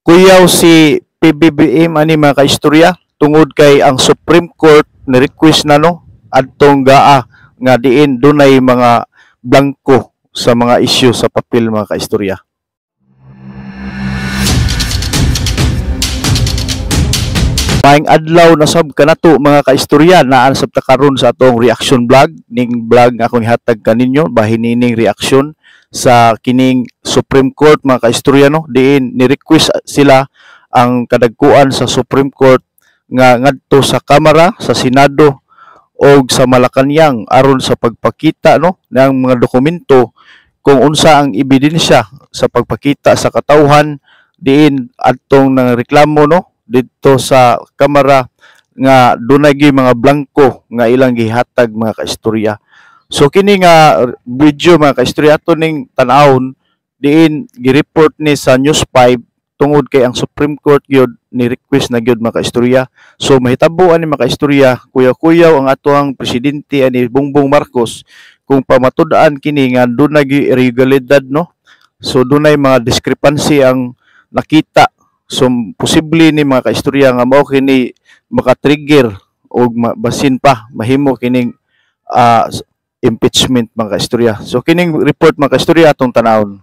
Kuyaw si PBBM ani, mga kaistorya, tungod kay ang Supreme Court ni request na, no, adtong GAA nga diin dunay mga blanko sa mga issue sa papel, mga kaistorya. Maayong adlaw na sab kanato, mga kaistorya. Naan sab ta karon sa atong reaction vlog, ning vlog nga akong ihatag kaninyo bahin nining reaction sa kining Supreme Court, mga kaistorya, no, diin ni request sila ang kadagkuan sa Supreme Court nga ngadto sa Kamara, sa Senado og sa Malacañang aron sa pagpakita, no, ng mga dokumento kung unsa ang ebidensya sa pagpakita sa katawhan diin adtong nang reklamo, no, didto sa Kamara nga dunay gyud mga blanko nga ilang gihatag, mga kaistorya. So kini nga video, mga kaistorya, ato ning tan-awon diin gi-report ni sa News 5 tungod kay ang Supreme Court gyud ni request na gyud, mga kaistorya. So mahitabo ani, mga kaistorya, kuyaw-kuyaw ang atoang presidente ani Bongbong Marcos kung pamatud-an kini nga dunay gyud irregularidad, no. So dunay mga discrepancy ang nakita. So posible ni, mga kaistorya, nga mao kini maka-trigger og basin pa mahimo kining impeachment, mga kaistorya. So kining report, mga kaistorya, atong tan-awon.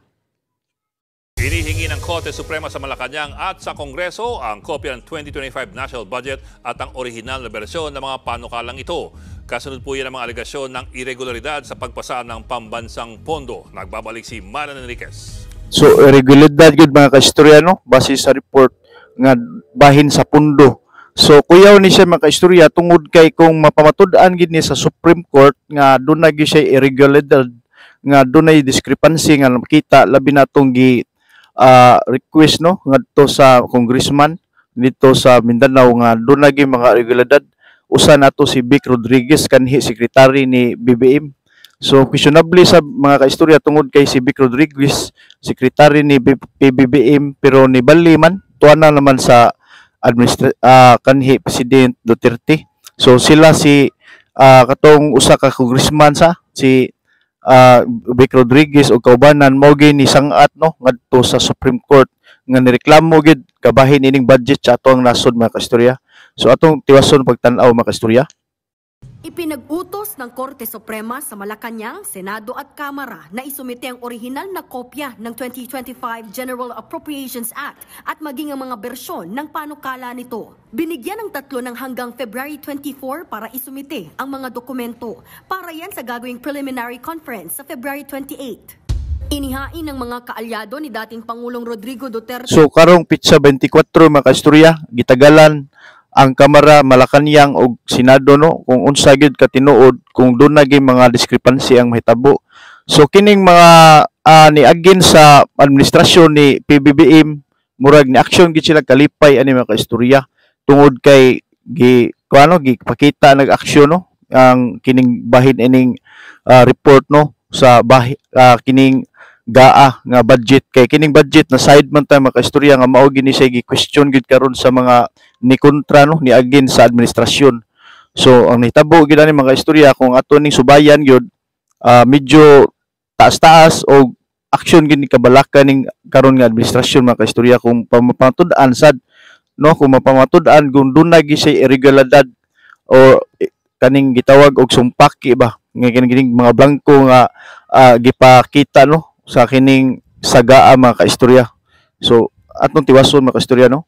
Hinihingi ng Korte Suprema sa Malacañang at sa Kongreso ang kopya ng 2025 national budget at ang orihinal na bersyon ng mga panukalang ito. Kasunod po yan ang mga alegasyon ng irregularidad sa pagpasa ng pambansang pondo. Nagbabalik si Marian Enriquez. So irregularidad gyud, mga kaistorya, no, base sa report nga bahin sa pundo. So kuyaw ni siya, mga kaistorya, tungod kay kung mapamatud-an gid ni sa Supreme Court nga dunay gyud siya irregularidad, nga dunay discrepancy nga makita, labi na tong gi request, no, ngadto sa congressman dito sa Mindanao nga dunay gyud mga irregularidad. Usa nato si Vic Rodriguez, kanhi secretary ni BBM. So questionable sa, mga kaistorya, tungod kay si Vic Rodriguez secretary ni PBBM pero ni bali man tuwa na naman sa kanhi President Duterte. So sila si katong usa ka congressman sa si Vic Rodriguez og kaubanan mao gyud ni sangat, no, ngadto sa Supreme Court nga nireklamo gid kabahin ining budget sa atoang nasod, mga kaistorya. So atong tiwason pagtan-aw, mga kaistorya. Ipinag-utos ng Korte Suprema sa Malacañang, Senado at Kamara na isumite ang orihinal na kopya ng 2025 General Appropriations Act at maging ang mga bersyon ng panukala nito. Binigyan ng tatlo ng hanggang February 24 para isumite ang mga dokumento. Para yan sa gagawing preliminary conference sa February 28. Inihain ng mga kaalyado ni dating Pangulong Rodrigo Duterte So karong pitsa 24, mga kaistorya, gitagalan ang Kamara, Malacañang og Senado, no, kung unsa gyud katinuod kung dunay gyud mga discrepancy ang mahitabo. So kining mga niagin sa administrasyon ni PBBM, murag ni action gid sila kalipay ani, mga kaistorya, tungod kay gi kuano gipakita nag-aksyon, no, ang kining bahin ining report, no, sa kining GAA nga budget, kay kining budget na side man ta, mga kaistorya, nga mao gini siya gi-question gid karon sa mga ni kontra, no, ni agin sa administrasyon. So ang nahitabo gid ani, mga istorya, kung ato ning subayan gyud, medyo taas-taas og action gid ni kabalaka ning karon nga administrasyon, mga kaistorya, kung pamatud-an sad, no, kung mapamatud-an kung dunay gyud siya irregularidad o kaning gitawag og sumpaki ba nga kining mga blanko nga gipakita, no, sa kining sa GAA, mga kaistorya. So atong tiwason, mga kaistorya, no.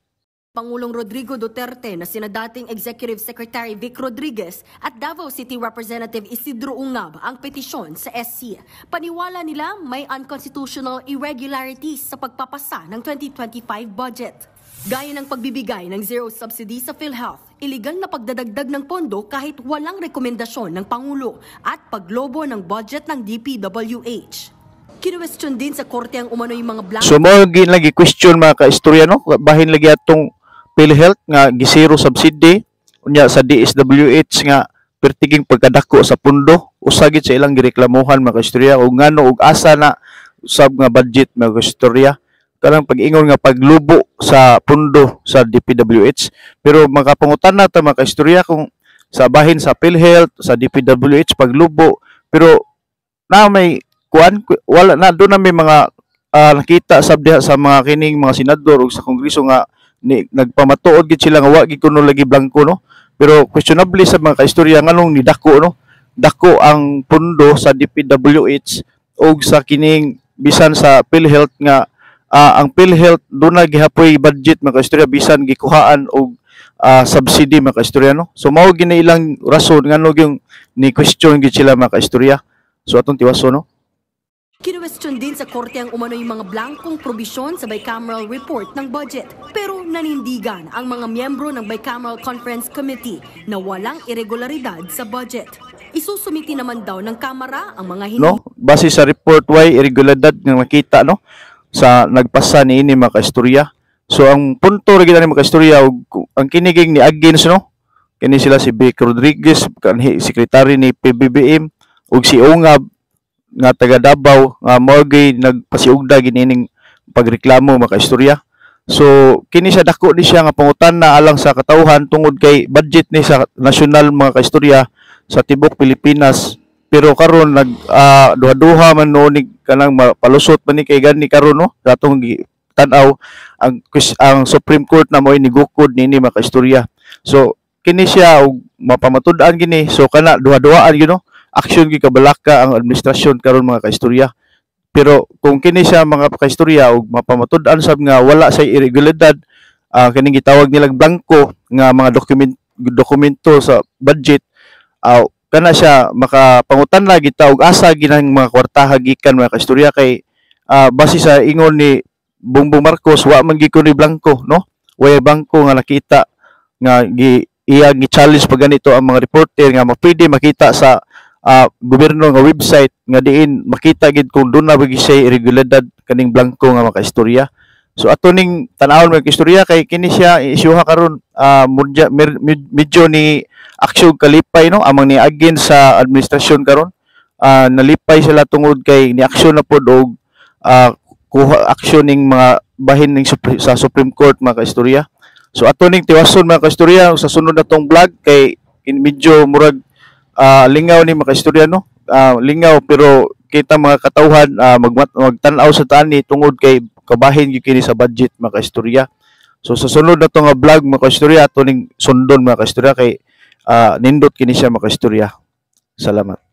Pangulong Rodrigo Duterte na sina dating Executive Secretary Vic Rodriguez at Davao City Representative Isidro Ungab ang petisyon sa SC. Paniwala nila, may unconstitutional irregularities sa pagpapasa ng 2025 budget. Gaya ng pagbibigay ng zero subsidy sa PhilHealth, illegal na pagdadagdag ng pondo kahit walang rekomendasyon ng Pangulo at paglobo ng budget ng DPWH. Kinuwestiyon din sa korte ang umano'y mga blank So mao gid lagi question, mga kaistorya, no, bahin lagi atong PhilHealth nga gisero subsidy, unya sa DSWH nga pertiging pagkadako sa pundo. Usa gid sa ilang gireklamuhan, mga kaistorya, ug ngano ug asa na sab nga budget, mga kaistorya, kanang pag-ingon nga paglubo sa pundo sa DPWH. Pero makapangutan na ta, mga kaistorya, kung sa bahin sa PhilHealth, sa DPWH paglubo, pero na may kuan, wala na doon na may mga nakita sab diha sa mga kining mga senador ug sa kongreso nga ni, nagpamatuod gid sila nga wa gid kuno lagi blanko, no? Pero questionable sa mga kaistorya nganong nidako, no, dako ang pundo sa DPWH og sa kining bisan sa PhilHealth nga ang PhilHealth duna gihapoy budget, mga kaistorya, bisan gikuhaan og subsidy, mga kaistorya, no? So mao gini ilang rason ngano yung ni question gid sila, mga kaistorya. So atong tiwaso, no? Kinuwestiyon din sa korte ang umano'y mga blankong probisyon sa bicameral report ng budget. Pero nanindigan ang mga miyembro ng Bicameral Conference Committee na walang irregularidad sa budget. Isusumiti naman daw ng Kamara ang mga hindi No, base sa report, way irregularidad nga nakita, no, sa nagpasa niini, mga kaistorya. So ang punto ra gid ani, mga kaistorya, og ang kiniging ni against, no, kini sila si Vic Rodriguez, kanhi sekretary ni PBBM, ug si Ungab nga taga Davao nga mao gyud nagpasiugda ginining pagreklamo, mga kaistorya. So kini siya, dako ni siya nga pangutana alang sa katawhan tungod kay budget ni sa nasyonal, mga kaistorya, sa tibok Pilipinas, pero karon nag duha-duha man no ni kanang palusot man ni kay gani karon, no, sa atong tan-aw ang Supreme Court na mo'y nigukod nini, mga kaistorya. So kini siya og mapamatud-an gini, so kana duha-duhaan gyud, no, action gyud kabalaka ang administrasyon karon, mga kaistorya. Pero kung kini siya, mga kaistorya, og mapamatud-an sab nga wala say irregularidad, kining gitawag nilang blanko nga mga dokumento sa budget, kana siya makapangutan na kita og asa ginang mga kwartaha gikan, mga kaistorya, kay base sa ingon ni Bongbong Marcos, wa man gid ni blanko, no? Way blanko nga nakita nga gi iya gi-challenge pa ganito ang mga reporter nga mapwede makita sa gobyerno nga website nga diin makita gid kung doon na ba siya irregularidad kaning blanko nga mga kaistorya. So ato ning tan-awon, mga kaistorya, kay kini siya isyuha karon medyo ni aksyon kalipay, no, amang ni against sa administrasyon karon. Nalipay sila tungod kay ni aksyon na pod og kuha aksyon ning mga bahin ning sa Supreme Court, mga kaistorya. So ato ning tiwason, mga kaistorya, sa sunod na tong vlog kay medyo murag lingaw ni, mga kaistorya, no? Lingaw pero kita mga katawhan magtan-aw sa tani tungod kay kabahin gyud kini sa budget, mga kaistorya. So sa sunod na to nga vlog, mga kaistorya, ato ning sundon, mga kaistorya, kay nindot kini siya, mga kaistorya. Salamat.